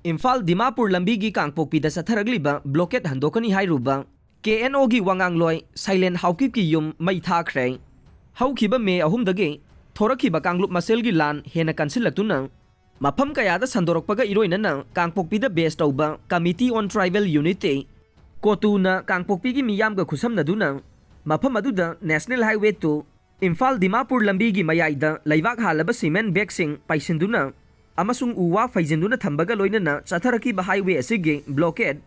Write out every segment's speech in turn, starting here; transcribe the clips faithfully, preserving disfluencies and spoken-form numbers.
ꯏꯝꯐꯥꯜ ꯗꯤꯃꯥꯄꯨꯔ ꯂꯝꯕꯤꯒꯤ ꯀꯥꯡꯄꯣꯛꯄꯤꯗ ꯆꯠꯊꯔꯛꯂꯤꯕ blockade ꯍꯟꯗꯣꯛꯀꯅꯤ ꯍꯥꯏꯔꯨꯕ K and ꯑꯣꯒꯤ ꯋꯥꯉꯥꯡꯂꯣꯏ ꯁꯥꯏꯂꯦꯟ ꯍꯥꯎꯀꯤꯞꯀꯤ ꯌꯨꯝ ꯃꯩ ꯊꯥꯈ꯭ꯔꯦ꯫ ꯍꯧꯈꯤꯕ ꯃꯦ ꯑꯍꯨꯝꯗꯒꯤ ꯊꯣꯔꯛꯈꯤꯕ ꯀꯥꯡꯂꯨꯞ ꯃꯁꯦꯜꯒꯤ ꯂꯥꯟ ꯍꯦꯟꯅ ꯀꯟꯁꯤꯜꯂꯛꯇꯨꯅ ꯃꯐꯝ ꯀꯌꯥꯗ ꯁꯟꯗꯣꯔꯛꯄꯒ ꯏꯔꯣꯏꯅꯅ ꯀꯥꯡꯄꯣꯛꯄꯤꯗ ꯕꯦꯁ ꯇꯧꯕ Committee on Tribal Unity, ꯀꯣꯇꯨꯅ ꯀꯥꯡꯄꯣꯛꯄꯤꯒꯤ ꯃꯤꯌꯥꯝꯒ ꯈꯨꯠꯁꯝꯅꯗꯨꯅ ꯃꯐꯝ ꯑꯗꯨꯗ National Highway two Imphal Dimapur ꯂꯝꯕꯤꯒꯤ ꯃꯌꯥꯏꯗ ꯂꯩꯕꯥꯛ ꯍꯥꯜꯂꯕ ꯁꯤꯃꯦꯟ ꯕꯦꯒꯁꯤꯡ ꯄꯩꯁꯤꯟꯗꯨꯅ ꯑꯃꯁꯨꯡ ꯎ ꯋꯥ ꯐꯩꯖꯤꯟꯗꯨꯅ ꯊꯝꯕꯒ ꯂꯣꯏꯅꯅ ꯆꯠꯊꯔꯛꯈꯤꯕ highway ꯑꯁꯤꯒꯤ ꯕ꯭ꯂꯣꯀꯦꯠ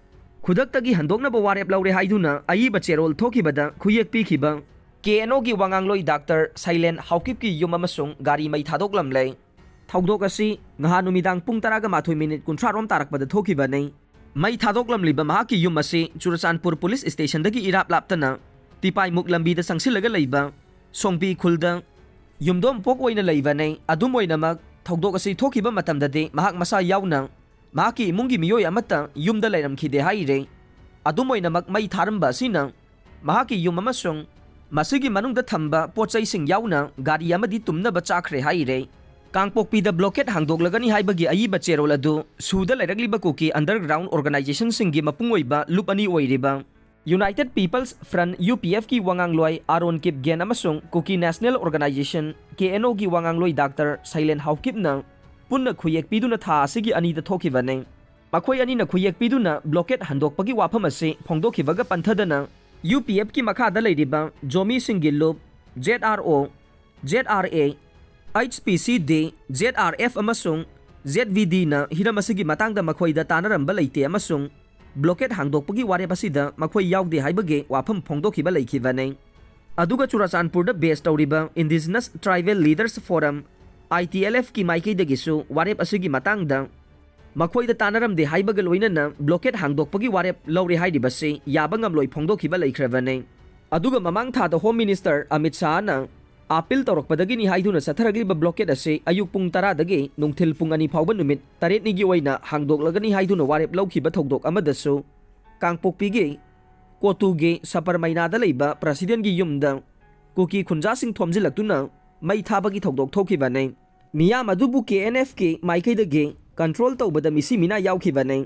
ꯈꯨꯗꯛꯇꯒꯤ ꯍꯟꯗꯣꯛꯅꯕ ꯋꯥꯔꯦꯞ ꯂꯧꯔꯦ ꯍꯥꯏꯗꯨꯅ ꯑꯏꯕ ꯆꯦꯔꯣꯜ ꯊꯣꯛꯈꯤꯕꯗ ꯈꯨꯌꯦꯛ ꯄꯤꯈꯤꯕ ꯀꯦ ꯑꯦꯟ ꯑꯣꯒꯤ ꯋꯥꯉꯥꯡꯂꯣꯏ ꯗꯥꯛꯇꯔ ꯁꯥꯏꯂꯦꯟ ꯍꯥꯎꯀꯤꯞꯀꯤ ꯌꯨꯝ ꯑꯃꯁꯨꯡ ꯒꯥꯔꯤ ꯃꯩ ꯊꯥꯗꯣꯛꯂꯝꯂꯦ꯫ ꯊꯧꯗꯣꯛ ꯑꯁꯤ ꯉꯍꯥ ꯅꯨꯃꯤꯗꯥꯡ ꯄꯨꯡ ꯇꯔꯥꯒ ꯃꯥꯊꯣꯏ ꯃꯤꯅꯤꯠ ꯀꯨꯟꯊ꯭ꯔꯥ ꯔꯣꯝ ꯇꯥꯔꯛꯄꯗ ꯊꯣꯛꯈꯤꯕꯅꯤ꯫ ꯃꯩ ꯊꯥꯗꯣꯛꯂꯝꯂꯤꯕ ꯃꯍꯥꯛꯀꯤ ꯌꯨꯝ ꯑꯁꯤ ꯆꯨꯔꯆꯥꯟꯄꯨꯔ ꯄꯨꯂꯤꯁ ꯁ꯭ꯇꯦꯁꯟꯗꯒꯤ ꯏꯔꯥꯞ ꯂꯥꯞꯇꯅ ꯇꯤꯄꯥꯏꯃꯨꯛ ꯂꯝꯕꯤꯗ ꯆꯪꯁꯤꯜꯂꯒ ꯂꯩꯕ ꯁꯣꯡꯕꯤ ꯈꯨꯜꯗ ꯌꯨꯝꯗꯣꯝ ꯄꯣꯛ ꯑꯣꯏꯅ ꯂꯩꯕꯅꯤ꯫ ꯑꯗꯨꯝ ꯑꯣꯏꯅꯃꯛ, ꯊꯧꯗꯣꯛ ꯑꯁꯤ ꯊꯣꯛꯈꯤꯕ ꯃꯇꯝꯗꯗꯤ ꯃꯍꯥꯛ ꯃꯁꯥ ꯌꯥꯎꯅ ꯃꯍꯥꯛꯀꯤ ꯏꯃꯨꯡꯒꯤ ꯃꯤꯑꯣꯏ ꯑꯃꯠꯇ ꯌꯨꯝꯗ ꯂꯩꯔꯝꯈꯤꯗꯦ ꯍꯥꯏꯔꯦ꯫ ꯑꯗꯨꯝ ꯑꯣꯏꯅꯃꯛ, ꯃꯩ ꯊꯥꯔꯝꯕ ꯑꯁꯤꯅ ꯃꯍꯥꯛꯀꯤ ꯌꯨꯝ ꯑꯃꯁꯨꯡ ꯃꯁꯤꯒꯤ ꯃꯅꯨꯡꯗ ꯊꯝꯕ ꯄꯣꯠ ꯆꯩꯁꯤꯡ ꯌꯥꯎꯅ ꯒꯥꯔꯤ ꯑꯃꯗꯤ ꯇꯨꯝꯅꯕ ꯆꯥꯈ꯭ꯔꯦ ꯍꯥꯏꯔꯦ꯫ ꯀꯥꯡꯄꯣꯛꯄꯤꯗ ꯕ꯭ꯂꯣꯀꯦꯠ ꯍꯥꯡꯗꯣꯛꯂꯒꯅꯤ ꯍꯥꯏꯕꯒꯤ ꯑꯏꯕ ꯆꯦꯔꯣꯜ ꯑꯗꯨ ꯁꯨꯗ ꯂꯩꯔꯛꯂꯤꯕ ꯀꯨꯀꯤ ꯑꯟꯗꯔꯒ꯭ꯔꯥꯎꯟ ꯑꯣꯔꯒꯅꯥꯏꯖꯦꯁꯟꯁꯤꯡꯒꯤ ꯃꯄꯨꯡ ꯑꯣꯏꯕ ꯂꯨꯞ ꯑꯅꯤ ꯑꯣꯏꯔꯤꯕ United People's Front, U P F ꯀꯤ ꯋꯥꯉꯥꯡꯂꯣꯏ ꯑꯥꯔꯣꯟ ꯀꯤꯞꯒꯦꯟ ꯑꯃꯁꯨꯡ ꯀꯨꯀꯤ ꯅꯦꯁꯅꯦꯜ ꯑꯣꯔꯒꯅꯥꯏꯖꯦꯁꯟ, ꯀꯦ ꯑꯦꯟ ꯑꯣꯒꯤ ꯋꯥꯉꯥꯡꯂꯣꯏ ꯗꯥꯛꯇꯔ ꯁꯩꯂꯦꯟ ꯍꯥꯎꯀꯤꯞꯅ ꯄꯨꯟꯅ ꯈꯨꯌꯦꯛ ꯄꯤꯗꯨꯅ ꯊꯥ ꯑꯁꯤꯒꯤ ꯑꯅꯤꯗ ꯊꯣꯛꯈꯤꯕꯅꯤ꯫ ꯃꯈꯣꯏ ꯑꯅꯤꯅ ꯈꯨꯌꯦꯛ ꯄꯤꯗꯨꯅ ꯕ꯭ꯂꯣꯀꯦꯠ ꯍꯟꯗꯣꯛꯄꯒꯤ ꯋꯥꯐꯝ ꯑꯁꯤ ꯐꯣꯡꯗꯣꯛꯈꯤꯕꯒ ꯄꯟꯊꯗꯅ, ꯌꯨ ꯄꯤ ꯑꯦꯐꯀꯤ ꯃꯈꯥꯗ ꯂꯩꯔꯤꯕ ꯖꯣꯃꯤꯁꯤꯡꯒꯤ ꯂꯨꯞ, ꯖꯦꯠ ꯑꯥꯔ ꯑꯣ, Z R A, H P ꯁꯤ ꯗꯤ, ꯖꯦꯠ ꯑꯥꯔ ꯑꯦꯐ ꯑꯃꯁꯨꯡ ꯖꯦꯠ ꯚꯤ ꯗꯤꯅ ꯍꯤꯔꯝ ꯑꯁꯤꯒꯤ ꯃꯇꯥꯡꯗ ꯃꯈꯣꯏꯗ ꯇꯥꯟꯅꯔꯝꯕ ꯂꯩꯇꯦ ꯑꯃꯁꯨꯡ ꯕ꯭ꯂꯣꯀꯦꯠ ꯍꯥꯡꯗꯣꯛꯄꯒꯤ ꯋꯥꯔꯦꯞ ꯑꯁꯤꯗ ꯃꯈꯣꯏ ꯌꯥꯎꯗꯦ ꯍꯥꯏꯕꯒꯤ ꯋꯥꯐꯝ ꯐꯣꯡꯗꯣꯛꯈꯤꯕ ꯂꯩꯈꯤꯕꯅꯤ꯫ ꯑꯗꯨꯒ ꯆꯨꯔꯥꯆꯥꯟꯄꯨꯔꯗ ꯕꯦꯁ ꯇꯧꯔꯤꯕ Indigenous Tribal Leaders Forum, I T L F ꯀꯤ ꯃꯥꯏꯀꯩꯗꯒꯤꯁꯨ ꯋꯥꯔꯦꯞ ꯑꯁꯤꯒꯤ ꯃꯇꯥꯡꯗ ꯃꯈꯣꯏꯗ ꯇꯥꯟꯅꯔꯝꯗꯦ ꯍꯥꯏꯕꯒ ꯂꯣꯏꯅꯅ ꯕ꯭ꯂꯣꯀꯦꯠ ꯍꯥꯡꯗꯣꯛꯄꯒꯤ ꯋꯥꯔꯦꯞ ꯂꯧꯔꯦ ꯍꯥꯏꯔꯤꯕꯁꯤ ꯌꯥꯕ ꯉꯝꯂꯣꯏ ꯐꯣꯡꯗꯣꯛꯈꯤꯕ ꯂꯩꯈ꯭ꯔꯕꯅꯤ꯫ ꯑꯗꯨꯒ ꯃꯃꯥꯡ ꯊꯥꯗ ꯍꯣꯝ ꯃꯤꯅꯤꯁꯇꯔ ꯑꯃꯤꯠ ꯁꯥꯍꯅ ꯑꯥꯄꯤꯜ ꯇꯧꯔꯛꯄꯗꯒꯤꯅꯤ ꯍꯥꯏꯗꯨꯅ ꯆꯠꯊꯔꯛꯂꯤꯕ ꯕ꯭ꯂꯣꯀꯦꯠ ꯑꯁꯤ ꯑꯌꯨꯛ ꯄꯨꯡ ꯇꯔꯥꯗꯒꯤ ꯅꯨꯡꯊꯤꯜ ꯄꯨꯡ ꯑꯅꯤ ꯐꯥꯎꯕ ꯅꯨꯃꯤꯠ ꯇꯔꯦꯠꯅꯤꯒꯤ ꯑꯣꯏꯅ ꯍꯥꯡꯗꯣꯛꯂꯒꯅꯤ ꯍꯥꯏꯗꯨꯅ ꯋꯥꯔꯦꯞ ꯂꯧꯈꯤꯕ ꯊꯧꯗꯣꯛ ꯑꯃꯗꯁꯨ ꯀꯥꯡꯄꯣꯛꯄꯤꯒꯤ ꯀꯣꯇꯨꯒꯤ ꯁꯄꯔꯃꯩꯅꯥꯗ ꯂꯩꯕ ꯄ꯭ꯔꯁꯤꯗꯦꯟꯒꯤ ꯌꯨꯝꯗ ꯀꯨꯀꯤ ꯈꯨꯟꯖꯥꯁꯤꯡ ꯊꯣꯝꯖꯤꯜꯂꯛꯇꯨꯅ ꯃꯩ ꯊꯥꯕꯒꯤ ꯊꯧꯗꯣꯛ ꯊꯣꯛꯈꯤꯕꯅꯤ꯫ ꯃꯤꯌꯥꯝ ꯑꯗꯨꯕꯨ ꯀꯦ ꯑꯦꯟ ꯑꯦꯐꯀꯤ ꯃꯥꯏꯀꯩꯗꯒꯤ ꯀꯟꯇ꯭ꯔꯣꯜ ꯇꯧꯕꯗ ꯃꯤꯁꯤ ꯃꯤꯅꯥ ꯌꯥꯎꯈꯤꯕꯅꯤ꯫